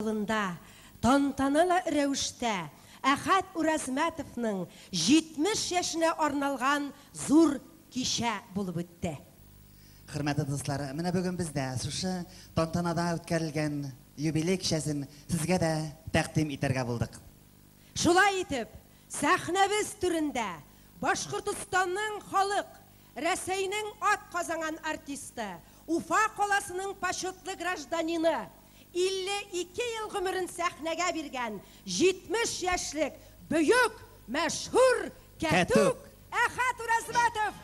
Залында тантаналы рәвештә Әхәт Уразмәтовның 70 яшенә арналган зур кичә булып үтте. Хөрмәтле дуслар, менә бүген бездә шушы тантанада үткәрелгән юбилей кичәсен сезгә дә тәкъдим итәргә булдык. Шулай итеп, сәхнәбез түрендә Башкортостанның халык, Рәсәйнең атказанган артисты, Уфа каласының почетлы гражданины, 52 ел гомерен сәхнәгә биргән 70 яшьлек бөек, мәшһүр Кәтүк Әхәт Уразмәтов!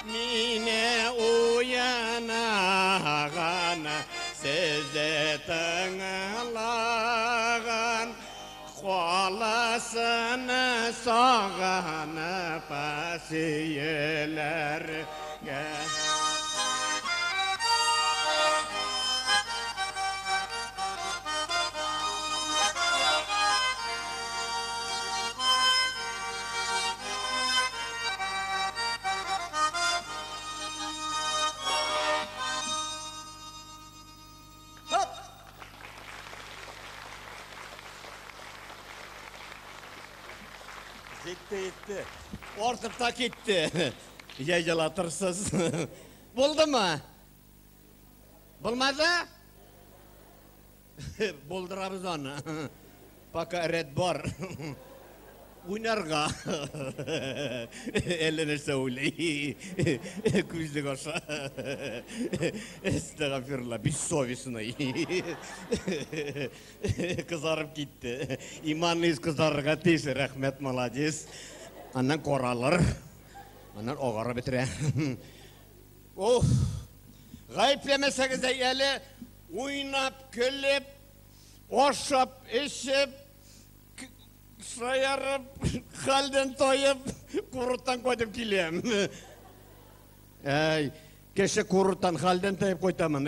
Мине уянаган, сезе тыңлаган, Халасыны сагынып сөйләргә. Җитте, җитте. Артып та китте. Җәй җылатырсыз. Булдымы? Булмады? Булдырабыз аны. Пока рәт бар. Уйнарга. Әллә нәрсә уйлый. Күзлек аша. Әстәгъфирулла, бессовестный. Кызарып китте. Иманлы кызарырга тиеш. Рәхмәт, молодец. Аннан каралыр. Аннан агарып бетерә. Оф! Гаепләмәсәгез дә әле уйнап, көлеп, ашап, эчеп, шаярып, хәлдән таеп, курорттан кайтып киләм. Әй, кеше курорттан хәлдән таеп кайтамын.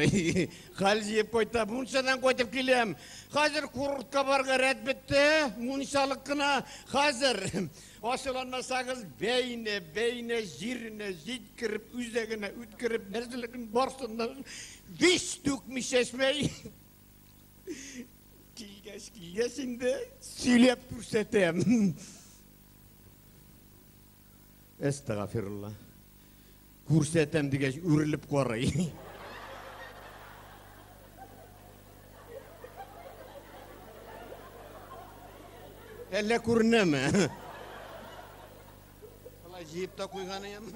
Хәл җыеп кайта, мунчадан кайтып киләм. Хәзер курортка барга рәт бетте, мунчалык кына. Хәзер ачуланмасагыз, бәйнә, бәйнә җиренә җиткереп, үзәгенә үткереп, нәрсәләрнең барысын да һич түкми чәчмәй. Килгәч, килгәч инде сөйләп күрсәтәм. Әстәгафирулла. Күрсәтәм дигәч, үрелеп карый. Әллә күренәме? Алай җыеп та куйган идем.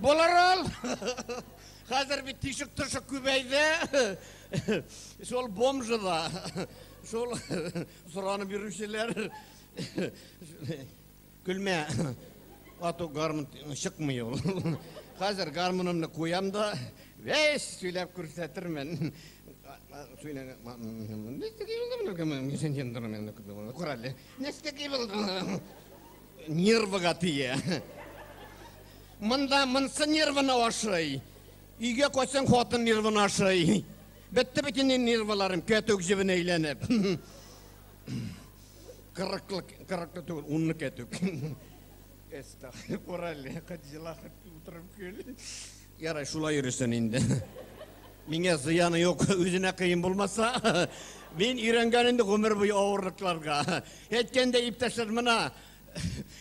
Булыр ул. Хәзер бит тишек-тошык күбәйде. Шул бомжы да, шул соранып йөрүчеләр. Көлмә. Ату гармун чыкмый ул. Хәзер гармунымны куям да, вәй сөйләп күрсәтермен. Нервыга тия. Монда монсы нервыны ашый. Өйгә кайтсаң, хатын нервын ашый. Бетте бит инде нервыларым, кәтүк җебенә әйләнеп. Кырыклы, кырыклы түгел, унлы кәтүк. Әстәгъфирулла, кадилах утырып көл. Ярай, шулай йөресен инде. Миңа зыяны юк, үзенә кыен булмаса. Мин өйрәнгән инде гомер буе авырлыкларга. Әйткәндә, иптәшләр, менә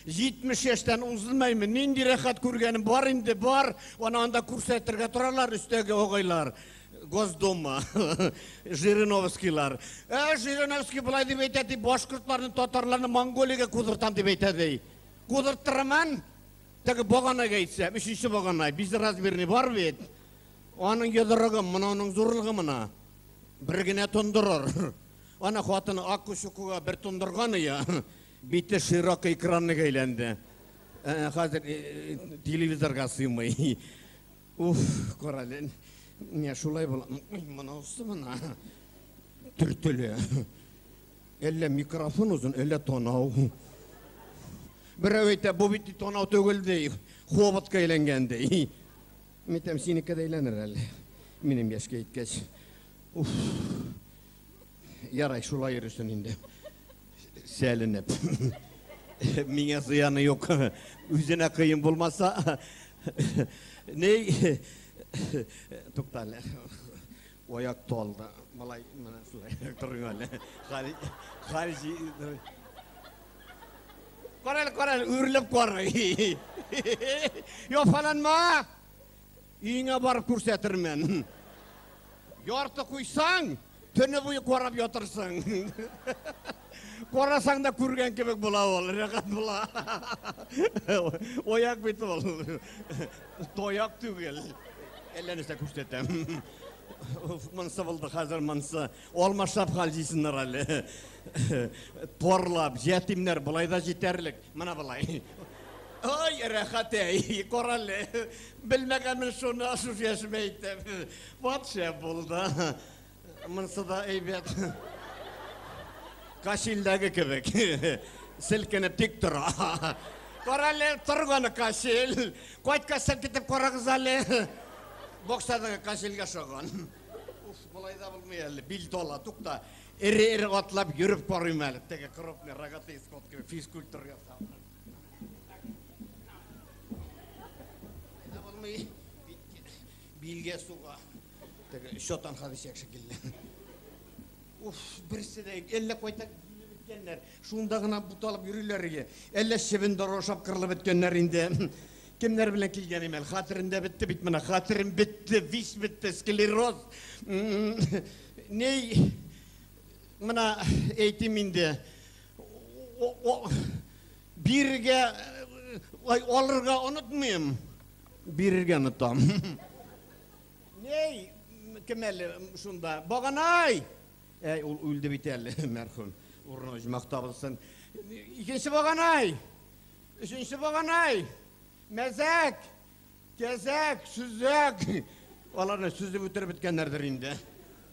70 яшьтән узылмаймын. Нинди рәхәт күргәнем бар инде, бар. Аны анда күрсәтергә торалар өстәге агайлар. Госдума, Жириновскийлар. Ә Жириновский болай дип әйтә, ди, башкортларны, татарларны Монголиягә кудыртам дип әйтә, ди. Кудырттырман. Теге баганага әйтсә, өченче багана, безразмерный бар бит. Аның йодрыгы, моның аның зурлыгы мына. Бер генә тондырыр. Ана хатыны Аккушукуга бер тондырган я. Бите широкий экранныйга әйләнде. Хәзер телевизорга сыймый. Уф, карале. Не шулай була. Монысы мына. Төртелә. Әллә микрофон озын, әллә танау. Берәү әйтә, бу бит танау түгел ди, хоботка әйләнгән ди. Мин әйтәм, синеке дә әйләнер әле. Минем яшькә әйткәч. Уф. Ярай, шулай йөресен инде. Сәленеп. Миңа зыяны юк. Үзенә кыен булмаса. Ни? Тукта әле. Аяк талды. Малай, менә шулай торың әле. Хәл, хәл Карале, карале, үрелеп карый. Яфаланма! Өеңә барып күрсәтермен. Ярты куйсаң, төне буе карап ятырсың. Карасаң да күргән кебек була ул, рәхәт була. Аяк бит ул. Тояк түгел. Әллә нәрсә күрсәтәм. Монысы булды хәзер монысы. Алмашлап хәл җыйсыннар әле. Парлап, ятимнәр болай да җитәрлек. Менә болай. Ай, рәхәт әй, карале. Белмәгәнмен шуны, шушы яшемә әйтәм. Вот шәп булды. Монысы да әйбәт. Кашилдәге кебек. Селкенеп тик тора. Карале, торганы кашил. Кайткач селкетеп карагыз әле. Баксадагы кашилгә ошаган. Уф, болай да булмый әле. Бил тола, тукта. Эре-эре атлап йөреп карыйм әле. Теге крупный рогатый скот кебек физкультура ясап. Да булмый. Билгә суга. Теге Чотан Хадисәк шикелле. Уф, берсе дә әллә кайта беткәннәр. Шунда гына буталып йөриләр иде. Әллә чебен дару ашап кырылып беткәннәр инде. Кемнәр белән килгән имәл? Хәтерем дә бетте бит менә. Хәтерем бетте, вис бетте, склероз. Ней, менә әйтим инде. Бирергә, алырга онытмыйм. Бирергә онытам. Ней, кем әле шунда? Баганай! Әй, ул үлде бит әле, мәрхүм. Урыны оҗмах табылсын. Икенче баганай! Өченче баганай! Мәзәк! Кәзәк, сөзәк! Аларны сөзеп үтереп беткәннәрдер инде.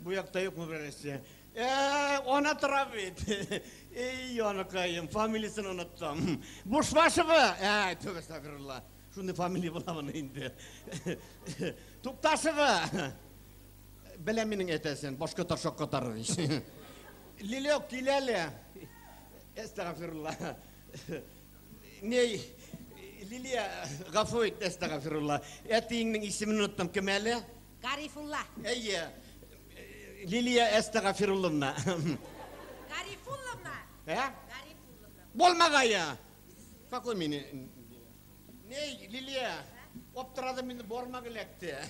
Бу якта юкмы берәрсе? Ана тора бит. Эй, аныкаем, фамилиясен оныттым. Бушбашева! Әй, тәүбә әстәгъфирулла. Шундый фамилия буламыни инде? Тукташева! Беләм минең әтәсен, башка ташак катарыр ич. Лилек, кил әле. Әстәгъфирулла. Ней, Лилия, гафу ит, әстәгъфирулла. Әтиеңнең исемен оныттым, кем әле? Гарифулла. Әйе. Лилия әстәгъфирулловна. Гарифулловна. Ә? Гарифулловна. Булмагая. Какой мине? Ней, Лилия, аптырадым инде, бармак эләкте.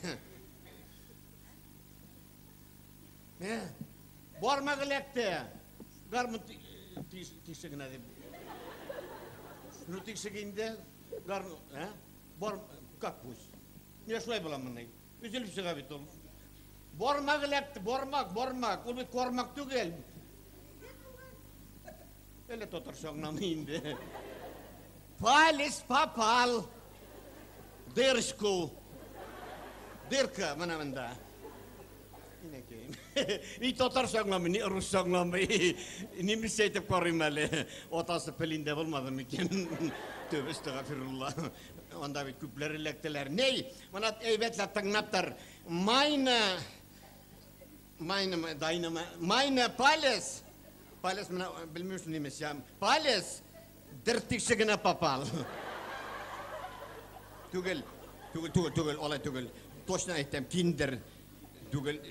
Ә? Бармак эләкте. Гармун тишегенә дип. Ну тишеге инде. Гармун, ә? Бар, как пусть. Менә шулай була моның. Өзелеп чыга бит ул. Бармак эләкте, бармак, бармак. Ул бит кармак түгел. Әллә татарча аңламый инде. Палец попал. Дырочку. Дырка менә монда. Инәкәем. И татарча аңламый, ни русча аңламый. Немецчә әйтеп карыйм әле. Атасы пелиндә булмады микән? Тәүбә әстәгъфирулла. Анда бит күпләр эләктеләр. Ней, менә әйбәтләп тыңлап тор. Майна, майна, дайна, майна палец. Палец менә белмим шул немецчә. Палец дыр тишегенә попал. Түгел, түгел, түгел, түгел, алай түгел. Точно әйтәм, киндер түгел.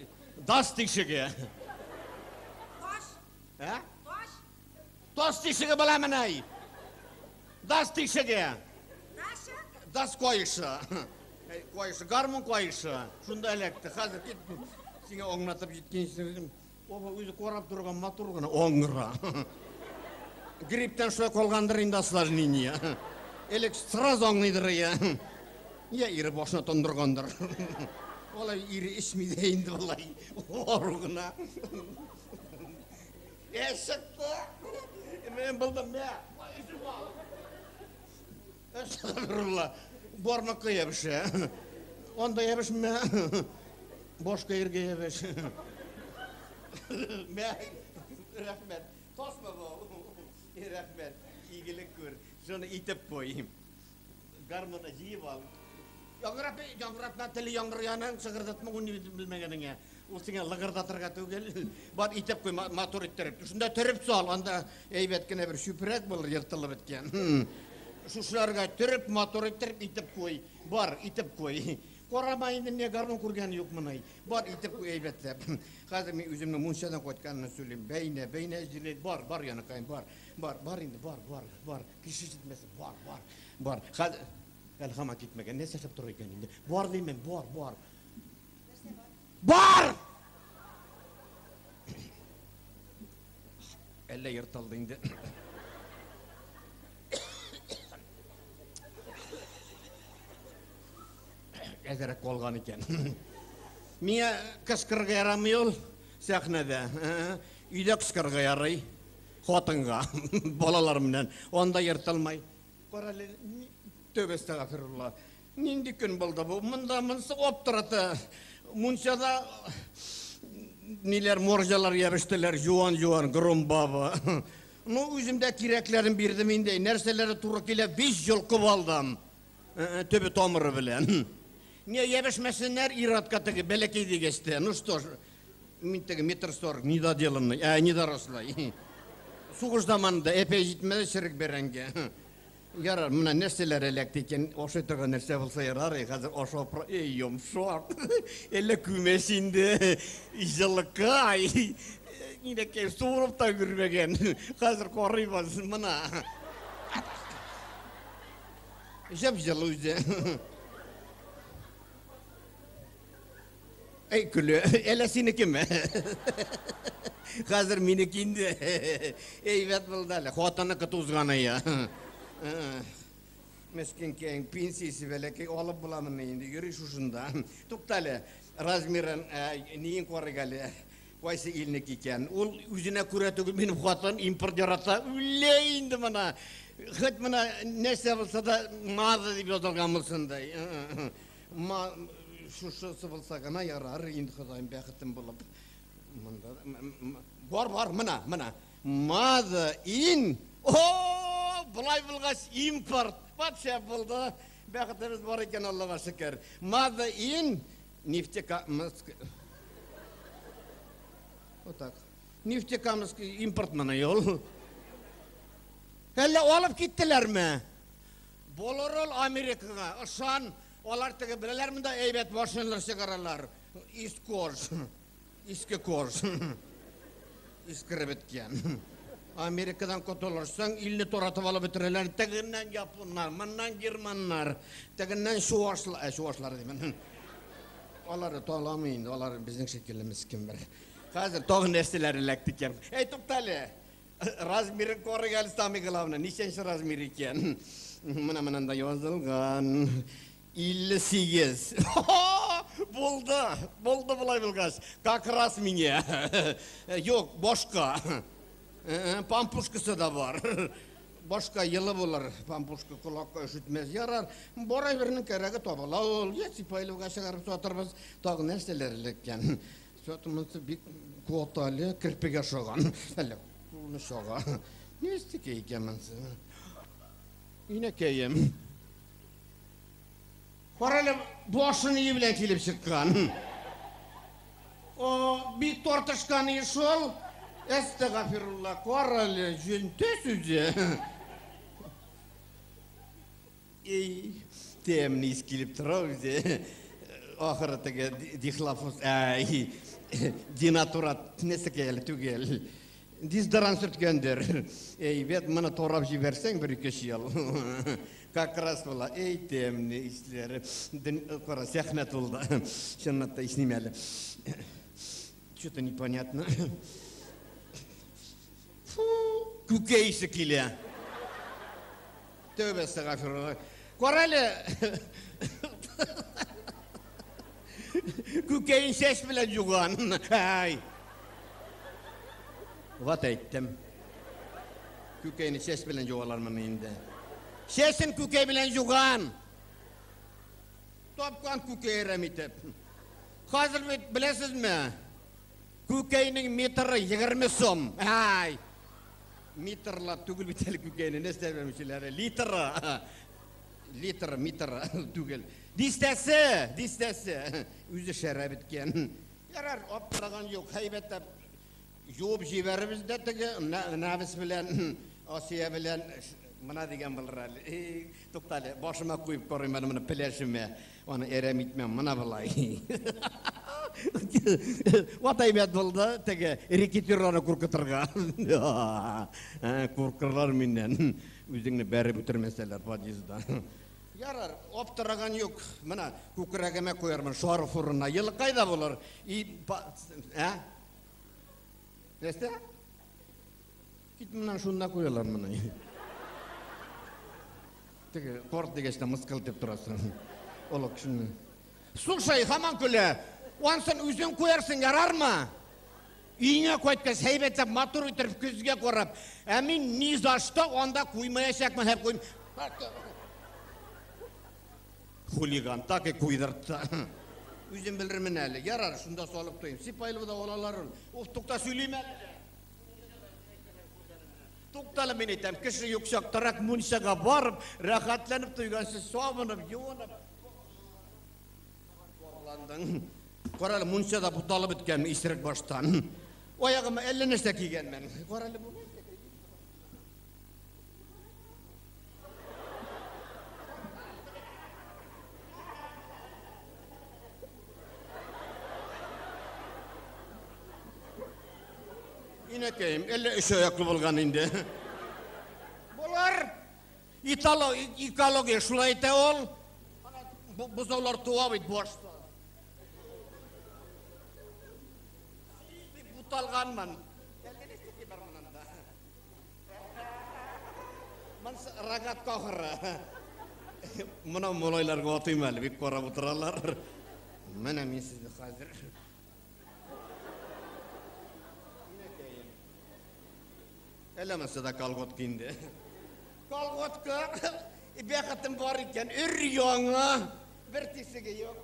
Дас тишеге. Ә? Таш. Тас тишеге буламыни? Дас тишеге. Даша. Дас каешы. Каешы, гармун каешы. Шунда эләкте. Хәзер кит. Сиңа аңлатып җиткәнче. Опа, үзе карап торган матур гына аңгыра. Грипптан шулай калгандыр инде осложнение. Элек сразу аңлыйдыр я. Я ире башына тондыргандыр. Алай ире эчми дә инде болай. Ару гына. Ә чыкты. Мин булдым, мә. Әстәгъфирулла. Бармакка ябышә. Анда ябышмә. Башка җиргә ябыш. Мә, рәхмәт. Тасма бу. Рәхмәт. Игелек күр. Шуны итеп куй. Гармунны җыеп ал. Яңгырап, яңгыратма теле яңгыр яның, шыгырдатма уйный белмәгәнеңә. Ул сиңа лыгырдатырга түгел. Бар итеп куй, матур иттереп. Шунда төреп сал, анда әйбәт кенә бер чүпрәк булыр, ертылып беткән. Шушыларга төреп, матур иттереп итеп куй. Бар, итеп куй. Карама инде, менә гармун күргән юк моны. Бар, итеп куй әйбәтләп. Хәзер мин үземнең мунчадан кайтканны сөйлим. Бәйнә, бәйнә җиле. Бар, бар яныкаем, бар. Бар, бар инде, бар, бар, бар. Кеше җитмәсен, бар, бар. Бар. Хәзер әле һаман китмәгән. Нәрсә эшләп тора икән инде? Бар димем, бар, бар. Бар! Әллә ертылды инде. Әзерәк калган икән. Миңа кычкырырга ярамый ул сәхнәдә. Өйдә кычкырырга ярый. Хатынга, балалар белән. Анда ертылмай. Карале, тәүбә әстәгъфирулла. Нинди көн булды бу? Монда монсы аптырата. Мунчада ниләр морҗалар ябештеләр, юан-юан, гром баба. Ну, үземдә кирәкләрен бирдем инде. Нәрсәләре туры килә, 5 йолкып алдым. Төбе тамыры белән. Не ябешмәсеннәр ир-атка теге бәләкәй дигәч тә. Ну что ж, мин теге метр сорок недоделанный, ә недорослый. Сугыш заманында әпәй җитмәде черек бәрәңге. Ярар, менә нәрсәләр эләкте икән, ашый торган нәрсә булса ярар, хәзер ашап, эй, йомшак. Әллә күмәч инде, җылыкай. Инәкәй суырып та күрмәгән. Хәзер карыйбыз, менә. Җып-җылы үзе. Әй, көле, әллә синекеме? Хәзер минеке инде. Әйбәт булды әле, хатыныкы тузганы я. Мескенкәй, пенсиясе бәләкәй алып буламыни инде, йөри шушында. Тукта әле, размерын, ниен карыйк әле, кайсы илнеке икән. Ул үзенә күрә түгел, минем хатын импорт ярата. Үлә инде моны. Хоть менә нәрсә булса да, маза дип язылган булсын да. Ма, шушысы булса гына ярар инде, Ходаем, бәхетем булып. Монда бар, бар, менә, менә. Маза ин. О, болай булгач импорт. Патша булды. Бәхетебез бар икән, Аллага шөкер. Маза ин нефтекамск. Вот так. Нефтекамск импорт менә ул. Әллә алып киттеләрме? Булыр ул Америкага. Ышан, алар теге беләләр монда әйбәт машиналар чыгаралар. Искож. Иске кож. Искереп беткән. Америкадан котылырсаң, илне таратып алып бетерәләр. Тегеннән японнар, моннан германнар, тегеннән чуашлар, чуашлар димен. Алар таламый инде, алар безнең шикелле мескен бер. Хәзер тагын нәрсәләр эләкте икән. Әй, тукта әле. Размерын карыйк әле, самый главное. Ничәнче размер икән? Менә монда язылган. 58. Булды, булды болай булгач. Как раз миңа. Юк, башка. Пампушкасы да бар. Башка елы булыр. Пампушка колакка өшетмәс. Ярар. Бар әйбернең кәрәге табыла ул. Я Сипайловга чыгарып сатырбыз. Тагы нәрсәләр эләккән. Сатымысы бик куаталы, керпегә ошаган. Әллә кулны чага. Нәрсәгә икән монысы? Инәкәем. Карале, башын ие белән килеп чыккан. О, бик тартышкан шул. Әстәгъфирулла, карале, җөнтәс үзе. Эй, тәмле ис килеп тора үзе. Ахыры теге дихлофос, әй, динатурат нәрсәгә әле түгел. Дезодорант сөрткәндер. Әйбәт, моны турап җибәрсәң бер ике ел. Как раз була. Эй, тәмле исләре. Кара, сәхнә тулды. Чынлап та исним әле. Что-то непонятно. Фу, күкәй исе килә. Тәүбә әстәгъфирулла. Кара әле. Күкәен чәч белән юган. Ай. Вот әйттем. Күкәйне чәч белән югалармыни инде? Чәчен күкәй белән юган. Тапкан күкәй әрәм итеп. Хәзер бит беләсезме? Күкәйнең метры 20 сум. Ай! Метрлап түгел бит әле күкәйне, нәрсә белмүчеләре? Литры. Литр, метр түгел. Дистәсе, дистәсе. Үзе шәрә беткән. Ярар, аптыраган юк, һәйбәтләп юып җибәребез дә теге Навис белән, Асия белән мына дигән булыр әле. Эй, туктале, башыма куеп карыйм әле моны пеләшемә. Аны әрәм итмәм, мына болай. Вот әйбәт булды, теге рекетерларны куркытырга. Куркырлар миннән. Үзеңне бәреп үтермәсәләр подъездда. Ярар, аптыраган юк. Мына күкрәгемә куярмын шарф урынына. Елы кайда булыр? И, ә? Нәрсә? Кит моннан, шунда куялар моны. Теге корт дигәч тә мыскыл итеп торасың. Олы кешене. Слушай, һаман көлә. Ансын үзең куярсың, ярармы? Өеңә кайткач, һәйбәтләп, матур итеп күзгә карап. Ә мин ни за что анда куймаячакмын һәм куйм. Хулиган так и куйдыртты. Үзем белермен әле. Ярар, шунда салып тойым. Сипайлы да алалар ул. Уф, тукта сөйлим әле. Туктале, мин әйтәм, кеше юк чактарак мунчага барып, рәхәтләнеп туйганчы сабынып, юынып. Барландың. Карале, мунчада буталып беткән исерек баштан. Аягыма әллә нәрсә кигәнмен. Карале, бу нәрсә? Инәкәем, әллә өч аяклы булган инде. Булыр. Экология шулай әйтә ул. Бозаулар туа бит башта. Буталганмын. Әллә нәрсә бар монда. Монсы рогатка ахыры. Моны малайларга атыйм әле, бик карап утыралар. Менә мин сезне хәзер. Әллә монсы да колготка инде. Колготка, бәхетем бар икән, өр яңа, бер тисеге юк.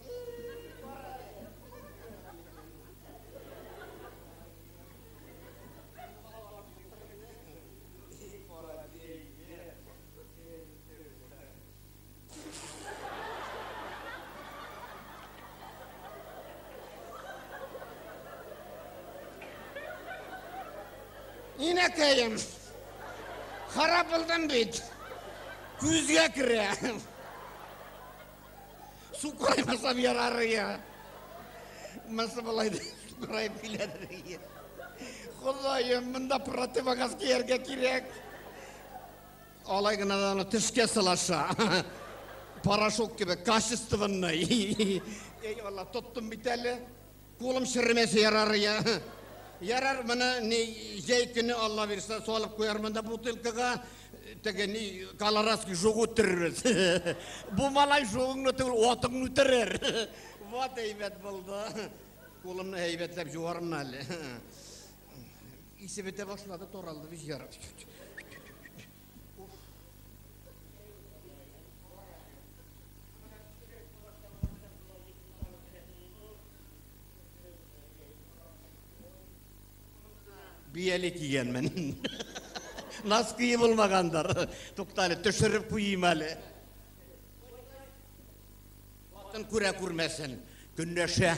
Инәкәем, харап булдым бит. Күзгә керә. Сукыраймасам ярар я. Монсы болай да сукыраеп киләдер. Ходаем, монда противогаз кияргә кирәк. Алай гына да аны төшкә сылаша. Порошок кебек, качественный. Эй, Алла, тоттым бит әле. Кулым черемәсе ярар я. Ярар, моны ни җәй көне Алла бирсә салып куярмын да бутылкага, теге ни колорадский жук үтерербез. Бу малай жугыңны түгел, атыңны үтерер. Вот әйбәт булды. Кулымны әйбәтләп жуармын әле. Исе бетә башлады, таралды бит ярар. Бияле кигәнмен. Носки булмагандыр. Туктале, төшереп куйыйм әле. Хатын күрә күрмәсен, көнләшә.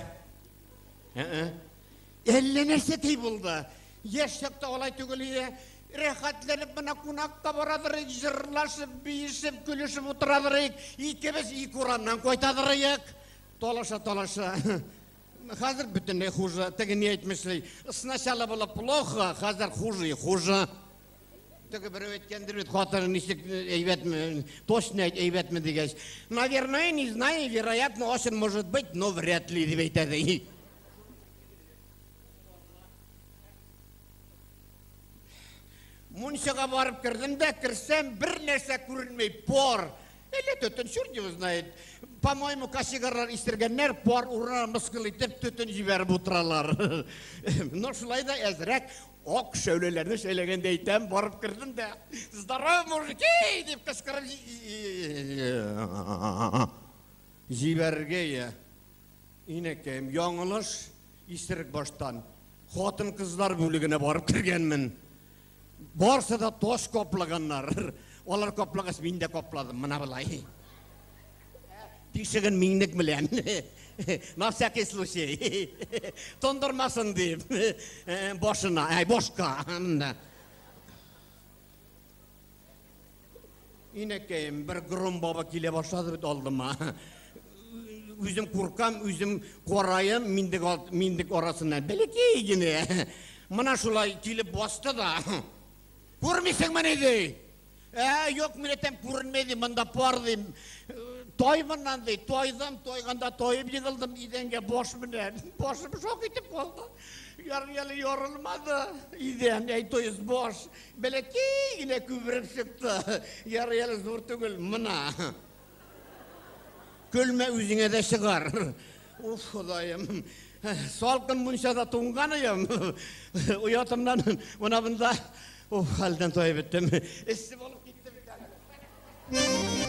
Әллә нәрсә ти булды. Яшь чакта алай түгел иде. Рәхәтләнеп менә кунакка барадыр идек, җырлашып, биешеп, көлешеп утырадыр идек. Икебез ике урамнан кайтадыр идек. Талаша, талаша. Хәзер бөтенләй хуже. Теге ни әйтмешли. Сначала было плохо, хәзер хуже и хуже. Теге берәү әйткәндер бит, хатыны ничек әйбәтме, точно әйт, әйбәтме дигәч. Наверное, не знаю, вероятно, очень может быть, но вряд ли дип әйтә ди. Мунчага барып кердем дә, керсәм, бер нәрсә күренми, пар. Әллә төтен, черт его знает. По-моему, кочегарлар истергәннәр, пар урынына мыскыл итеп төтен җибәреп утыралар. Но шулай да әзрәк ак шәүләләрне шәйләгәндә әйтәм, барып кердем дә, «Здорово, мужики!» дип кычкырып җибәрергә я. Инәкәем, яңылыш исерек баштан. Хатын-кызлар бүлегенә барып кергәнмен. Барсы да таш каплаганнар. Алар каплагач, мин дә капладым, менә болай. Тишеген миңнек белән. На всякий случай. Тондырмасын дип. Башына, әй, башка. Монда. Инәкәем, бер гром баба килә башлады бит алдыма. Үзем куркам, үзем караем, миндек, миндек арасыннан. Бәләкәй генә. Менә шулай килеп басты да. Күрмисеңмени ди? Ә, юк, мин әйтәм, күренми ди, монда пар ди. Тай моннан ди, тайдым, тайганда таеп егылдым идәнгә баш белән. Башым шок итеп калды. Ярый әле ярылмады. Идән, әй, то есть баш. Бәләкәй генә күбереп чыкты. Ярый әле зур түгел, мына. Көлмә, үзеңә дә чыгар. Уф, Ходаем. Салкын мунчада туңганыем. Оятымнан мына монда уф, хәлдән таеп беттем. Эссе булып китте бит әле.